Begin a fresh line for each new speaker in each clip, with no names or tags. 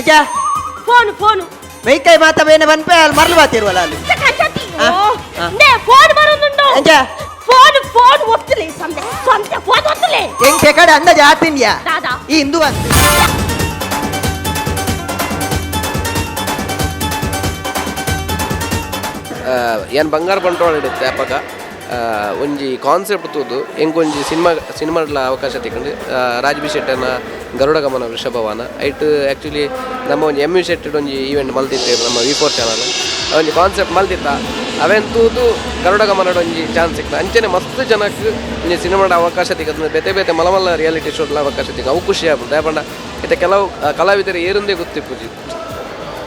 ಎಂಚ?
Phone phone.
ಮೈಕೈ ಮಾತ ಬೇನೆ ಬನ್ಪೆ ಅಲ್ಲಿ ಮರ್ಲು ಬಾತಿರುವಲ್ಲ ಅಲ್ಲಿ. ಆ, ಆ.
ನೇ ಫೋನ್ ಬರೋದುಂಡು.
ಎಂಚ?
ಫೋನ್ ಫೋನ್ ಒತ್ತಲೆ, ಸಂತೆ ಸಂತೆ ಫೋನ್ ಒತ್ತಲೆ.
ಎಂಕೆ ಕಡೆ ಅಂದಾಜು ಆತಿನ್ಯಾ?
ದಾದಾ?
ಈ ಹಿಂದೂ ಅಂತ.
ಏನು ಬಂಗಾರ ಬಂಟ್ವಾಳ ಇಡುತ್ತೆ ಅಪಗ ಒಂಜಿ ಕಾನ್ಸೆಪ್ಟ್ ತೂದು ಎಂಕೊಂಜಿ ಸಿನಿಮಾ ಸಿನಿಮಾಡ್ಲ ಅವಕಾಶ ತಿಕ್ಕಂಡು, ರಾಜ್ ಬಿ ಶೆಟ್ಟನ ಗರುಡ ಗಮನ ವೃಷಭವಾನ. ಐಟ್ ಆ್ಯಕ್ಚುಲಿ ನಮ್ಮ ಒಂಜಿ ಎಮ್ ಯು ಶೆಟ್ಟಿಡ್ ಒಂಜಿ ಈವೆಂಟ್ ಮಲ್ತಿತ್ತೇರು. ನಮ್ಮ ವಿ 4 ಚಾನಲ್ ಒಂಜಿ ಕಾನ್ಸೆಪ್ಟ್ ಮಲ್ತಿತ್ತ. ಅವೆನ್ ತೂದು ಗರುಡ ಗಮನಡ್ ಒಂಜಿ ಚಾನ್ಸ್ ಸಿಕ್ತ. ಅಂಚನೆ ಮಸ್ತ್ ಜನಕ್ಕೆ ಒಂಜಿ ಸಿನಿಮಾಡ್ ಅವಕಾಶ ತಿಕ್ಕದ, ಬೇತೆ ಬೇತೆ ಮಲ್ಲ ಮಲ್ಲ ರಿಯಾಲಿಟಿ ಶೋಡ್ಲ ಅವಕಾಶ ತಿಕ್ಕ, ಅವು ಖುಷಿ ಆಪುಂಡು. ದಾಯೆ ಪಂಡ ಇತ್ತೆ ಕೆಲವು ಕಲಾವಿದರು ಏರುಂದೇ ಗೊತ್ತಿಪ್ಪುಜಿ.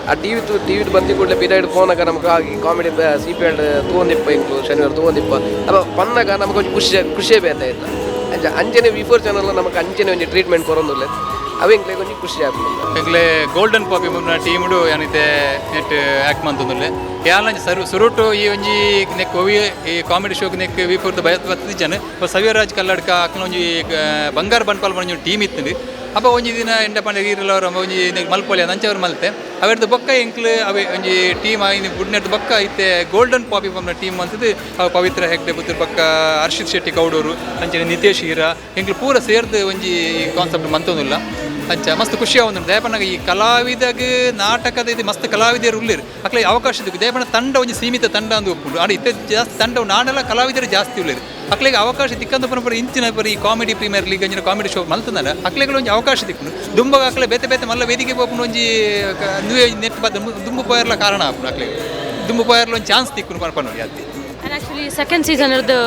ಆ ಟಿವಿ ತೂ ಟಿವಿ ಬಂದಿ ಕೂಡಲೇ ಪಿರಿಯಡ್ ಫೋನಾಗ ನಮ್ಗೆ ಕಾಮಿಡಿ ಸಿ ಪಿ ಎಲ್ ತೂವೊಂದಿಪ್ಪ, ಎಂಕ್ಲು ಶನಿವಾರ ತೂವೊಂದಿಪ್ಪ. ಅಪ್ಪ ಪನ್ನಾಗ ನಮ್ಗೆ ಒಂಜಿ ಖುಷಿ ಖುಷಿಯೇ ಬೇತೆ ಆಯ್ತು. ಅಂಚ ಅಂಚನೆ ವಿ 4 ಚಾನಲ್ ನಮಗೆ ಅಂಚನೆ ಒಂಜಿ ಟ್ರೀಟ್ಮೆಂಟ್ ಕೊರೊಂದುಲ್ಲೆ, ಅವು ಎಂಕ್ಲೆಗ್ ಒಂಜಿ ಖುಷಿ ಆಪುಂಡು.
ಎಂಕ್ಲೆ ಗೋಲ್ಡನ್ ಪಾಪಿ ಮುನ್ನ ಟೀಮ್ಡು ಯಾನಿತೆ ನೆಟ್ ಆಕ್ಟ್ ಮಂತೊಂದುಲ್ಲೆ. ಯಾಲಂಜಿ ಸರು ಸುರುಟು ಈ ಒಂಜಿ ನೆಕ್ ಒವಿ ಈ ಕಾಮಿಡಿ ಶೋಕ್ ನೆಕ್ ವಿ ಫೋರ್ದ ಬಯತ್ ಬತ್ತಿಜನ ಸವ್ಯರಾಜ್ ಕಲ್ಲಡ್ಕ ಅಕ್ಲ ಒಂಜಿ ಬಂಗಾರ ಬಂಟ್ವಾಳ ಒಂಜಿ ಟೀಮ್ ಇತ್ತುಂಡು. ಅಪ್ಪ ಒಂಜಿ ದಿನ ಎಂಡ ಪಂಡ ಈರಲ್ಲ ಅವ್ರ ಒಂಜಿ ನೆಕ್ ಮಲ್ಪೊಲಿ ಅಂಚ ಅವ್ರು ಮಲ್ತೆ. ಅವೆರ್ದು ಬೊಕ್ಕ ಎಂಕ್ಲು ಅವೆ ಒಂಜಿ ಟೀಮ್ ಆಯಿನ ಬುಡ್ನೆರ್ದು ಬೊಕ್ಕ ಇತ್ತೆ ಗೋಲ್ಡನ್ ಪಾಪಿ ಪಂಪನ ಟೀಮ್ ಅಂತದ್ದು. ಅವು ಪವಿತ್ರ ಹೆಗ್ಡೆ ಪುತ್ತೂರು, ಬೊಕ್ಕ ಹರ್ಷಿತ್ ಶೆಟ್ಟಿ ಕೌಡೂರು, ಅಂಚನೆ ನಿತೇಶ್ ಹೀರಾ, ಎಂಕ್ಲು ಪೂರ ಸೇರ್ದು ಒಂಜಿ ಕಾನ್ಸೆಪ್ಟ್ ಮಂತೊಂದುಲ್ಲ. ಅಂಚ ಮಸ್ತ್ ಖುಷಿ ಆವೊಂದುಂಡು. ದಾಯೆ ಈ ಕಲಾವಿದಗ್ ನಾಟಕದ ಇದು ಮಸ್ತ್ ಕಲಾವಿದರು ಉಲ್ಲೆರ್, ಅಕ್ಲೆ ಅವಕಾಶ ತಿಕ್ಕು. ದಾಯೆ ತಂಡ ಒಂಜಿ ಸೀಮಿತ ತಂಡ ಅಂದು ಉಪ್ಪುಂಡು. ಆಂಡ ಇತ್ತೆ ಜಾಸ್ತಿ ತಂಡ ನಾಡೆಲ್ಲ ಕಲಾವಿದರು ಜಾಸ್ತಿ ಉಲ್ಲೆರ್. ಅಕ್ಲೆಗ್ ಅವಕಾಶ ತಿಕ್ಕಂದು ಪುನಪುರ ಇಂಚಿನ ಪುರ ಈ ಕಾಮಿಡಿ ಪ್ರೀಮಿಯರ್ ಲೀಗ್ ಅಂಚಿನ ಕಾಮಿಡಿ ಶೋ ಮಲ್ತುಂದಲ್ಲ, ಅಕ್ಲೆಗ್ ಒಂಜಿ ಅವಕಾಶ ತಿಕ್ಕುಂಡು. ದುಂಬಗ್ ಅಕ್ಲೆ ಬೇತೆ ಬೇತೆ ಮಲ್ಲ ವೇದಿಕೆ ಪೋಪುಂಡು. ಒಂಜಿ ನುವೆ ನೆಟ್ ಬತ್ತ ದುಂಬು ಪೋಯರ್ಲ ಕಾರಣ ಆಪುಂಡು. ಅಕ್ಲೆಗ್ ದುಂಬು ಪೋಯರ್ಲ ಒಂಜಿ ಚಾನ್ಸ್ ತಿಕ್ಕುಂಡು ಪನ್ಪನೊಲಿ ಅತ್ತೆ.
ನಾನು ಆ್ಯಕ್ಚುಲಿ ಸೆಕೆಂಡ್ ಸೀಸನ್ ಇರ್ದು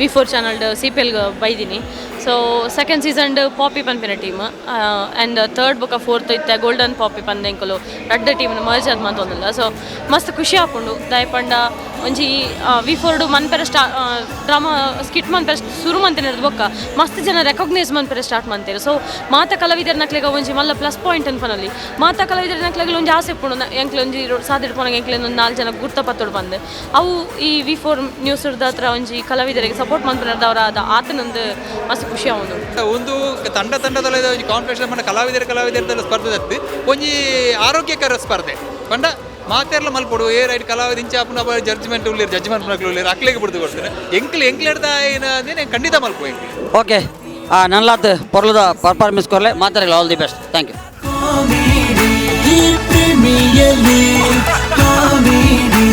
ವಿ 4 ಚಾನಲ್ಡ್ ಸಿ ಪಿ ಎಲ್ ಬೈದಿನಿ. ಸೊ ಸೆಕೆಂಡ್ ಸೀಸನ್ಡ್ ಪಾಪಿ ಪನ್ಪಿನ ಟೀಮ್ ಆ್ಯಂಡ್ ಥರ್ಡ್ ಬೊಕ್ಕ ಫೋರ್ತ್ ಇತ್ತೆ ಗೋಲ್ಡನ್ ಪಾಪಿ ಪಂದೆಂಕುಲು ರಡ್ಡ್ ಟೀಮ್ನ ಮರ್ಜ್ ಆದ್ ಮಂತೊಂದುಲ್ಲ. ಸೊ ಮಸ್ತ್ ಖುಷಿ ಆಪುಂಡು. ದಾಯೆ ಪಂಡ ಒಂಜಿ ವಿ ಫೋರ್ಡು ಮನ್ಪೆರೆ ಸ್ಟಾ ಡ್ರಾಮಾ ಸ್ಕಿಟ್ ಮನ್ಪೆರೆ ಸುರು ಮಂತಿನ ಬೊಕ್ಕ ಮಸ್ತ್ ಜನ ರೆಕಗ್ನೈಸ್ ಮನ್ಪೆರೆ ಸ್ಟಾರ್ಟ್ ಮಂತೇರು. ಸೊ ಮಾತ ಕಲಾವಿದರ್ನಕ್ಲೆಗ ಒಂಜಿ ಮಲ್ಲ ಪ್ಲಸ್ ಪಾಯಿಂಟ್ ಅನ್ಪನಲ್ಲಿ. ಮಾತ ಕಲಾವಿದರ್ನಕ್ಲೆಗ್ ಒಂಜಿ ಆಸೆ ಉಪ್ಪುಂಡು, ಎಂಕ್ಲೆ ಒಂಜಿ ಸಾದಿಡ್ ಪೋನಾಗ ಎಂಕ್ಲೆ ಒಂದು ನಾಲ್ಕು ಜನ ಗುರ್ತ ಪತ್ತೊಡು ಬಂದು. ಅವು ಈ ವಿ 4 ನ್ಯೂಸ್ ಹತ್ರ ಒಂಜಿ ಕಲಾವಿದರಿಗೆ ಸಪೋರ್ಟ್ ಮನ್ಪುನರ್ದ ಅವರ ಅದ ಆತನೊಂದು ಮಸ್ತ್ ಖುಷಿ ಆವೊಂದುಂಡು.
ಒಂದು ತಂಡ ತಂಡದಲ್ಲಿ ಒಂಜಿ ಕಾಂಪಿಟೇಷನ್ ಪಂಡ ಕಲಾವಿದರ ಕಲಾವಿದರ ಸ್ಪರ್ಧೆ ದತ್ತು ಒಂಜಿ ಆರೋಗ್ಯಕರ ಸ್ಪರ್ಧೆ ಪಂಡ ಮಾತೆರ್ಲ ಮಲ್ಪೊಡು. ಏ ರೈಟ್ ಕಲಾವಿದ ಇಂಚ ಆಪುನ ಜಡ್ಜ್ಮೆಂಟ್ ಉಲ್ಲೇರು, ಜಡ್ಜ್ಮೆಂಟ್ ಉಲ್ಲೇರು, ಅಕ್ಲೆಗ್ ಬಿಡ್ದು ಕೊಡ್ತಾರೆ. ಎಂಕ್ಲು ಎಂಕ್ಲೆಡ್ದ ಏನ ಖಂಡಿತ ಮಲ್ಪು ಎಂಕ್ಲು.
ಓಕೆ, ನನ್ಲಾತ್ ಪೊರ್ಲುದ ಪರ್ಫಾರ್ಮೆನ್ಸ್ ಕೊರ್ಲೆ ಮಾತಾಡಲ್ಲ. All the best, thank you.
Premier League, Comedy.